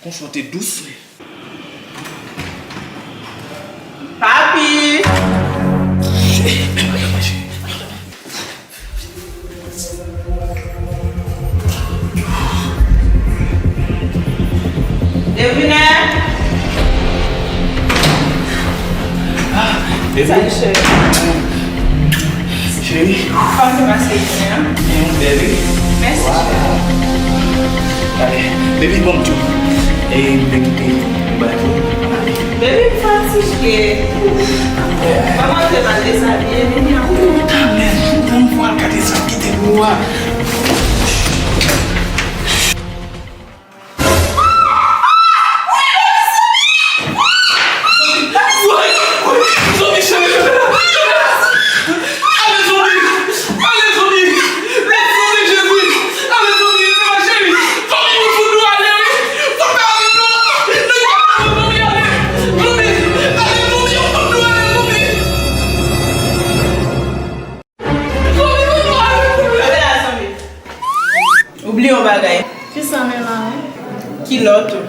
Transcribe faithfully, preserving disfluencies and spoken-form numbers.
Yon chante dous. Papi! Devine! Salut, chérie. Cheri. Kòman se pase jounen an? Byen, bèl, wi. Mèsi, cheri. Gade, baby, ban m tou. E, m te kite yon bagay pou ou. Baby, m fatige. Ban m antre, m al dezabiye, vini an. Tanmen, tanmen, pou al gade sa m kite pou ou a. Ou bliye yon bagay. Kisa men la? Kilòt ou.